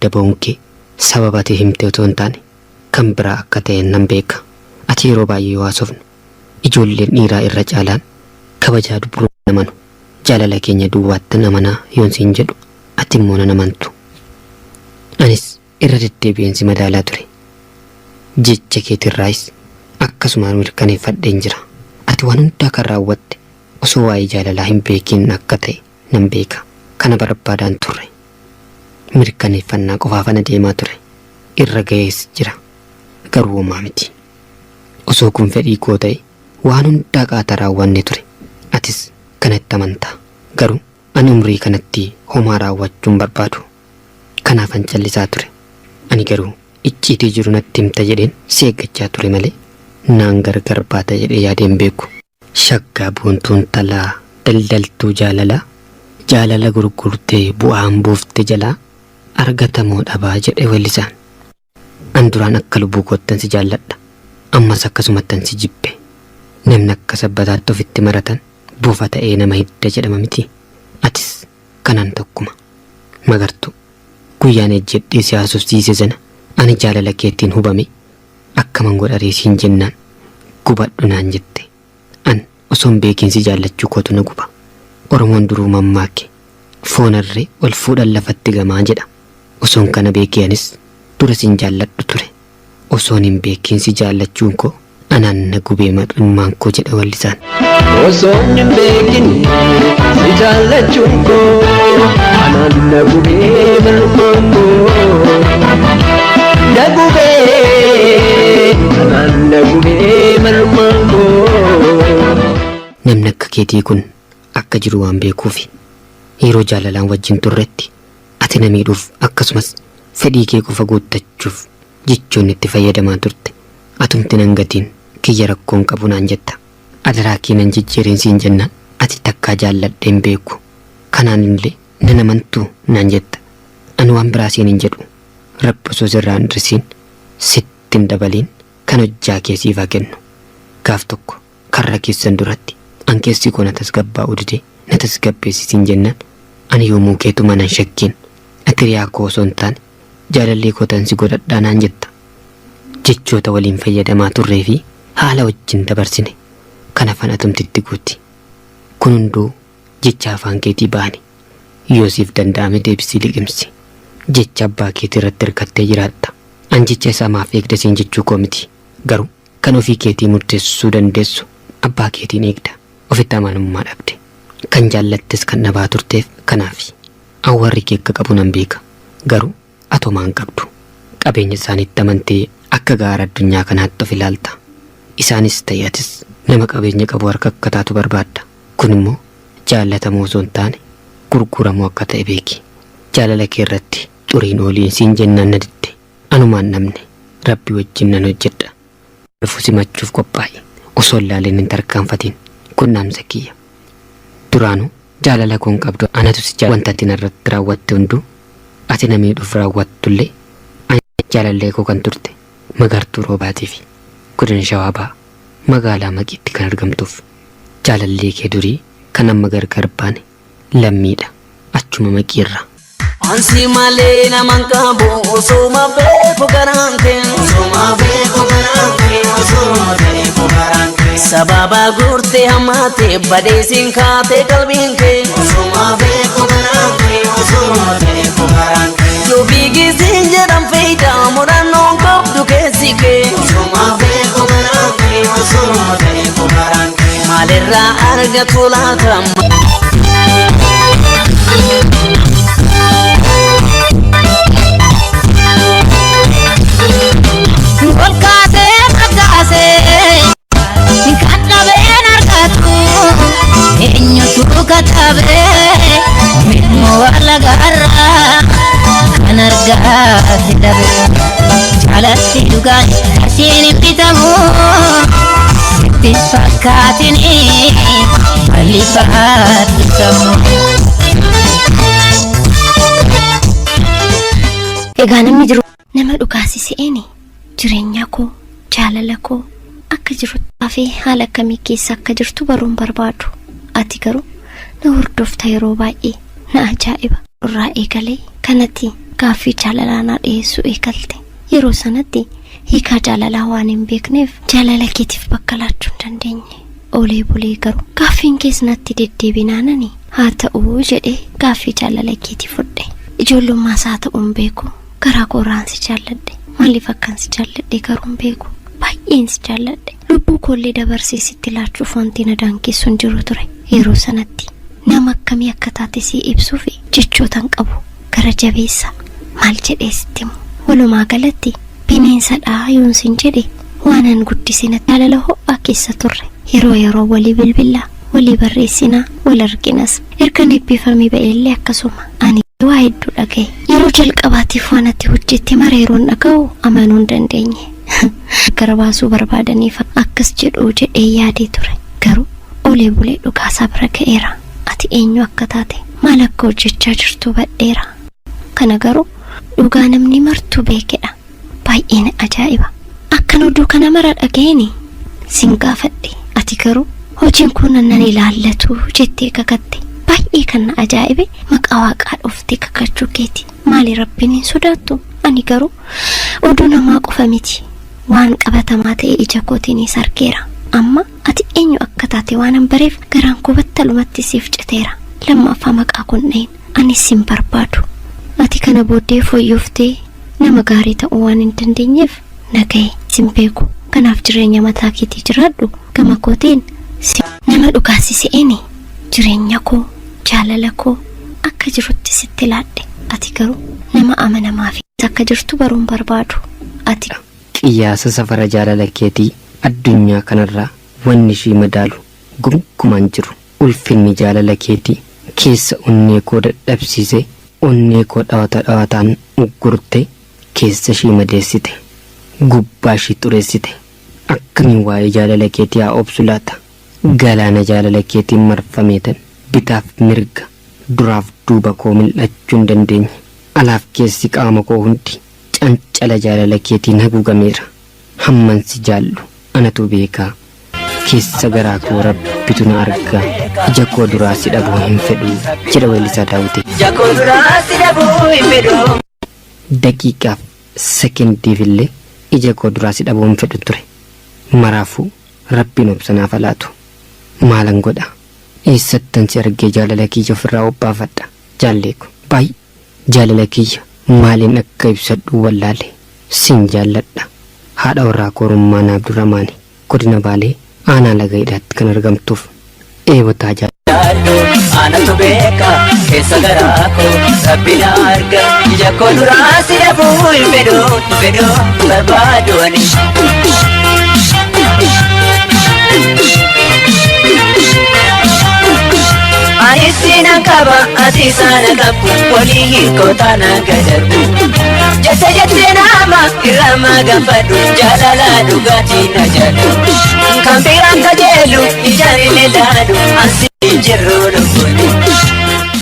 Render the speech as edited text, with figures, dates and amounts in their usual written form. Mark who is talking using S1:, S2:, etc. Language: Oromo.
S1: Adda ba'uun kee sababa ati himte otoo hin taane kan biraa akka ta'e nan beeka. Ati yeroo baay'ee yoo haasofnu ijoolleen dhiiraa irra caalaan kabajaa dubrummaa hin amanu. Jaalala keenya duwwaattan amanaa yoon siin jedhu ati immoo nan amantu. Anis irra deddeebi'een si madaalaa ture. Jecha keetirraayis akkasumaan mirkaneeffadheen jira. Ati waan hundaa kan raawwatte osoo waa'ee jaalalaa hin beekiin akka ta'e nan beeka. Kana barbaadaan turre. Mirkaneeffannaa qofaafan adeemaa ture. Irra ga'ees jira. Garuu homaa miti. Osoo kun fedhii koo ta'e waan hundaa qaata raawwanne ture. Atis kanatti amanta. Garuu ani umrii kanatti homaa raawwachuu hin barbaadu. Kanaafan callisaa ture. Ani garuu icciitii jiru natti himta jedheen si eeggachaa ture malee naan gargar baata jedhee yaadee hin beeku. Shaggaa boontuu intalaa daldaltuu jaalalaa jaalala gurgurtee bu'aan buufte jalaa argatamoo dhabaa jedhe weellisaan. An duraan akka lubbuu koottan si jaalladha. Ammas akkasumattan si jibbe. Namni akka sabbataatti ofitti maratan bofa ta'ee nama hidda jedhama mitii? Atis kanaan tokkuma. Magartuu, guyyaan ejjedhee si haasofsiise sana ani jaalala keetiin hubame akkaman godharee siin jennaan gubadhu naan jette. An osoon beekiin si jaallachuu kootu na guba. Oromoon duruu mammaake foon harree ol fuudhan lafatti gamaa jedha. Osoon kana beekee anis dura sin jaalladhu ture. Osoon hin beekiin si jaallachuun koo anaan na gubee mar'immaan koo jedha wallisaan.
S2: Osoon hin beekin si jaallachuun koo anaan na gubee mar'immaan koo. Na gubee anaan na gubee mar'immaan koo.
S1: Namni akka keetii kun akka jiru waan beekuufi. Yeroo jaalalaan wajjin turretti ati na miidhuuf akkasumas fedhii kee qofa guuttachuuf jechoonni itti fayyadamaa turte atumti nan gatiin kiyya rakkoo hin qabu naan jetta. Adaraa kee nan jijjiiriin siin jennaan ati takkaa jaalladhee hin beeku kanaan illee nan amantuu naan jetta. Ani waan biraa siin hin jedhu Rabbi osoo sirraa hin hir'isiin sitti hin dabaliin kan hojjaa kee siif haa kennu. Gaaf tokko karra keessan duratti an keessi koo na tasgabbaa'uu didee na tasgabbeessi siin jennaan ani yoomuu keetuma nan shakkiin ati hiriyaa koo osoo hin taane jaalallee koo tan si godhadhaa naan jetta. Jechoota waliin fayyadamaa turree fi haala wajjin dabarsine kan hafan atumti itti guuti. Kun hunduu jecha afaan keetii bahani. Yoo siif danda'ame deebisii liqimsi. Jecha abbaa keetii irratti hirkattee jiraatta. An jecha isaa maaf eegda siin jechuu koo miti. Garuu kan ofii keetii murteessuu dandeessu abbaa keetiin eegda. Ofitti amanamummaa dhabde. Kan jaallattes kan dhabaa turteef kanaafi. An warri kee akka qabu nan beeka. Garuu ati homaa hin qabdu. Qabeenya isaaniitti amantee akka gaara addunyaa kanaatti of ilaalta. Isaanis ta'e atis nama qabeenya qabu harka akka taatu barbaadda. Kun immoo jaallatamuu osoo hin taane gurguramuu akka ta'e beeki. Jaalala kee irratti xuriin ooliin siin jennaan na didde. Anumaan dhabne. Rabbi wajjin nan hojjedha. Dhufu simachuuf qophaa'i. Osoo hin laalin hin tarkaanfatin. Kun dhaamsa kiyya. Duraanuu jaalala koo hin qabdu anatu si jaala wanta ati narratti raawwatte hunduu ati na miidhuuf raawwattullee ani jaalallee koo kan turte Magartuu Roobaatiifi Godina Shawaa Bahaa Magaalaa Maqiitti kan argamtuuf jaalallee kee durii kan amma gargar baane Lammiidha achuma Maqiirraa.
S3: Ansi malee naman qabu osuma beeku garaan kee. Osuma beeku garaan kee osuma beeku garaan kee. Sababa guurtee hammaate badeesiin kaate qalbiin kee. Osuma beeku garaan kee osuma beeku garaan kee. Yoo fiigisiin jedhan feeyda murannoon qabdu keessi kee. Osuma beeku garaan kee osuma beeku garaan kee. Maalirraa argatu laata?
S4: Ol kaasee maqaasee kan dhabeen argatu eenyutu katabee milmoo alagaarraa kan argaa dhabe jaalatti dhugaan qarshiin hin bitamu sitti fakkaatin bal'ifaadhu sammuu.
S5: Egaa namni jiru Nama dhugaa si se'eeni jireenya koo jaalala koo akka jirutti fi haala akkamii keessa akka jirtu baruun barbaadu. Ati garuu na hordofta yeroo baay'ee na ajaa'iba. Irraa eegalee kanati Gaaffii jaalalaa naa dhiyeessuu eegalte. Yeroo sanatti hiikaa jaalalaa waan hin beekneef jaalala keetiif bakka laachuu hin dandeenye. Oolee bulee garuu gaaffiin kees natti deddeebinaanani haa ta'uu jedhee gaaffii jaalala keetii fudhe. Ijoollummaa isaa ta'uu hin beeku. Garaa koorraan si jaalladhe. Maaliif akkan si jaalladhe garuu hin beeku. Baay'een si jaalladhe. Lubbuu koollee dabarsee sitti laachuuf wanti na daangessu hin jiru ture. Yeroo sanatti nama akkamii akka taate si ibsuuf jechoota hin qabu. Gara jabeessa maal jedhee sitti himu. Walumaa galatti bineensadhaa yoon sin jedhe waanan guddisina. Jaalala ho'aa keessa turre. Yeroo yeroo walii bilbillaa, walii barreessinaa, wal arginas. Ergan eebbifamee ba'ellee akkasuma. Ani waa hedduu dhaga'e. Yeroo jalqabaatiif waan ati hojjette mara yeroon dhaga'u amanuu hin dandeenye. Gara baasuu barbaadaniif akkas jedhu jedhee yaadee ture. Garuu olee bulee dhugaasaa bira ga'eera. Ati eenyu akka taate, maal akka hojjechaa jirtu hubadheera. Kana garuu dhugaa namni martuu beekedha. Baay'een ajaa'iba. Akkan oduu kana mara dhaga'een sin gaafadhe. Ati garuu hojiin kun nan ilaallatu jettee kakatte. Baay'ee kan na ajaa'ibe maqaa waaqaa dhooftee kakachuu keeti. Maali, Rabbiin hin sodaattu? Ani garuu oduu namaa qofa miti. Waan qabatamaa ta'e ija kootiinis argeera. Amma ati eenyu akka taate waan bareef garaan koo battalumatti siif citeera. Lammaffaa maqaa kun dhahin. Anis sin barbaadu. Ati kana booddee fooyyooftee nama gaarii ta'uu waan hin dandeenyeef naga'e sin beeku. Kanaaf jireenya mataa keetii jiraadhu. Gama kootiin si nama dhugaasi se'eni jireenya koo, jaalala koo akka jirutti sitti laadhe. Ati garuu nama amanamaa fi akka jirtu baruun barbaadu. Ati
S1: Qiyyaasa safara jaalala keetii addunyaa kanarraa wanni ishii madaalu gonkumaan jiru. Ulfinni jaalala keetii keessa onnee koo dadhabsiise, onnee koo dhawata dhawataan uggurte, keessa ishii madeessite, gubbaa ishii xureessite. Akkamiin waa'ee jaalala keetii haa obsu laata? Galaana jaalala keetiin marfameetan bitaaf mirga, duraaf duuba koo mil'achuu hin dandeenye. Alaaf keessi qaama koo hundi cancala jaalala keetiin haguugameera. Hamman si jaallu anatu beekaa. Keessa garaa koo Rabbitu na argaa. Ija koo duraa si dhabuu hin fedhu, jedha weellisaa Daawwiti.
S3: Ija koo duraa si dhabuu hin fedhu.
S1: Daqiiqaaf sekendiif illee ija koo duraa si dhabuu hin fedhu ture. Maraafuu Rabbiin obsa naaf laatu. Maalan godha? Eessattan si argee jaalala kiyya ofirraa obbaafadha? Jaalleeko baay'ee jaalala kiyya maaliin akka ibsadhu wallaale. Sin jaalladha. Haadha warraa Korummaan Abdurrahmaani, godina Baalee, aanaa Laga Hidhaatti kan argamtuuf eebotaa
S3: jaalladhu. Anatu beeka keessa garaa koo, Rabbi na arga. Ija koo duraa si dhabuu hin fedhu, hin fedhu, barbaadu ani. Ani sinan qaba, ati sana qabdu, walii hiikoo taana gadarbu. Jette jette nama irraa maganfadhu, jaalala dhugaatii na jaalladhu. Kan biraan kajeelu ijaan illee laalu, ansi hin jirru lubbuun.